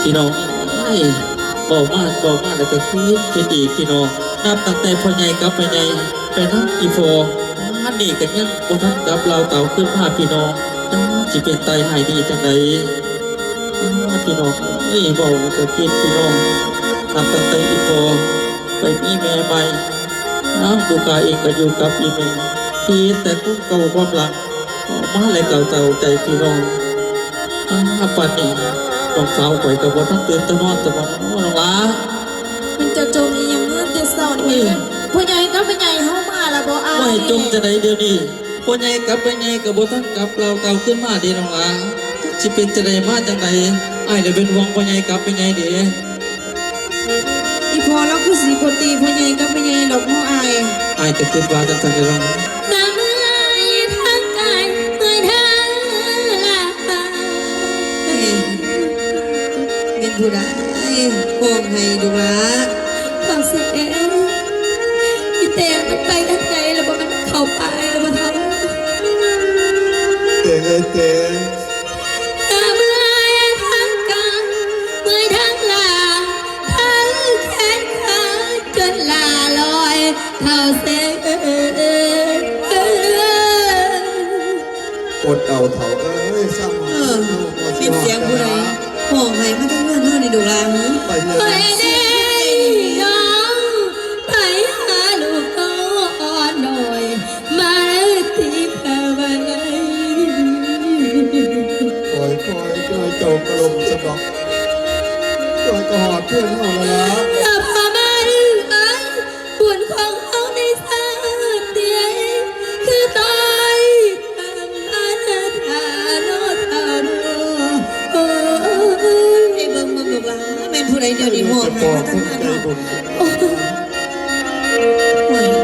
ພີ່ນ້ອງເອີຍ ເວົ້າມາ ເວົ້າມາແລ້ວກໍຄິດ ຄິດອີກພີ່ນ້ອງ. ນັບຕັ້ງແຕ່ພໍ່ໃຫຍ່ກັບແມ່ໃຫຍ່ໄປນຳອີ່ພໍ່ ມານີ້ກໍຍັງບໍ່ທັນກັບລາວເຕົາຄືນມາພີ່ນ້ອງ. ຈັກຊິເປັນຕາຍຮ້າຍດີຈັ່ງໃດ ອາ ພີ່ນ້ອງເອີຍ ເວົ້າແລ້ວກໍຄິດພີ່ນ້ອງ. ນັບຕັ້ງແຕ່ອີ່ພໍ່ໄປມີແມ່ໃໝ່ ອາ ລູກກາເອງກໍຢູ່ກັບອີ່ແມ່ ທີ່ເຮັດແຕ່ຄວາມເກົ່າຄວາມຫຼັງ ອອກມາແລ້ວກໍເສົ້າໃຈພີ່ນ້ອງ. ອາ ປານນີ້ນ້ອງສາວຂ້ອຍກໍບໍ່ທັນຕື່ນຕານອນຕາມາ ນ້ອງຫຼ້າ. ມັນຈະຈົ່ມອີ່ຫຍັງເນາະແຕ່ເຊົ້ານີ້? ເອີ ພໍ່ໃຫຍ່ກັບແມ່ໃຫຍ່ເຮົາມາແລ້ວບໍ່ອ້າຍ? ໂອ້ຍ ຈົ່ມຈັ່ງໃດດຽວນີ້? ພໍ່ໃຫຍ່ກັບແມ່ໃຫຍ່ກໍບໍ່ທັນກັບລາວເຕົາຄືນມາເດນ້ອງຫຼ້າ. ຈັກຊິເປັນຈັ່ງໃດມາຈັ່ງໃດ ອ້າຍລະເປັນຫ່ວງພໍ່ໃຫຍ່ກັບແມ່ໃຫຍ່ເດ. ອີ່ພໍ່ລາວຄືຊິບໍ່ຕີພໍ່ໃຫຍ່ກັບແມ່ໃຫຍ່ດອກເນາະອ້າຍ. ອ້າຍກໍຄິດວ່າຈັ່ງຊັ້ນເດນ້ອງ. ນ້ຳເອື້ອຍທາງກາຍເມື່ອຍທາງລາ ເອີ ແມ່ນຜູ້ໃດຮ້ອງໄຫ້ລູກຫຼ້າ? ເຖົ້າແສງ ອີ່ແຕງມັນໄປທາງໃດລະບໍ່? ມັນເຂົ້າປ່າລະບໍ່ເຖົ້າ? ແຕງເອີຍແຕງ ເມື່ອຍທາງກາຍ ເມື່ອຍທາງລາ ທັງແຂນຂາຈົນລາລອຍ ເຖົ້າແສງເອີຍ. ອົດເອົາເຖົ້າເອີຍ ເອີ ເປັນສຽງຜູ້ໃດຮ້ອງໄຫ້ມາທາງເຮືອນເຮົານີ້ ດູລາ? ໄປເລີຍ ໄປເດີນ້ອງ ໄປຫາລູກນ້ອຍ ມາທີ່ເຂົາໄວ້ ຄ່ອຍໆ ຈ້ອຍເຈົ້າກະລົງສະດອກ ຈ້ອຍກະຫອດເພື່ອນເຮົາລະລະ ລະພາມາເອີຍ ບຸນຂອງເຮົາໃນຊາດເດ ຄືຕ້ອຍທຳອະນາຖາເນາະເຖົ້າເນາະ. ໂອ້ຍ ໄປເບິ່ງເບິ່ງລູກຫຼານ ແມ່ນຜູ້ໃດດຽວນີ້ຮ້ອງໄຫ້ມາທາງເຮືອນເຮົາ? ໂອ້ຍ.